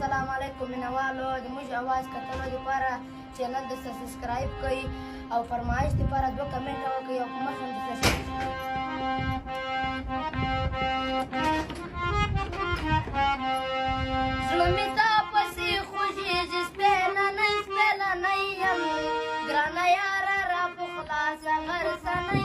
السلام علیکم مینوالو، د موږ اواز کتلو دپاره چینل د سبسکرایب کړئ او فرمایش دپاره دوه کمنټه وکړئ او په مخ هم د زړه مې تا پسې خوږېږي، سپېلنی سپېلنی یم، ګرانه یاره را په خلاصه غرڅنی.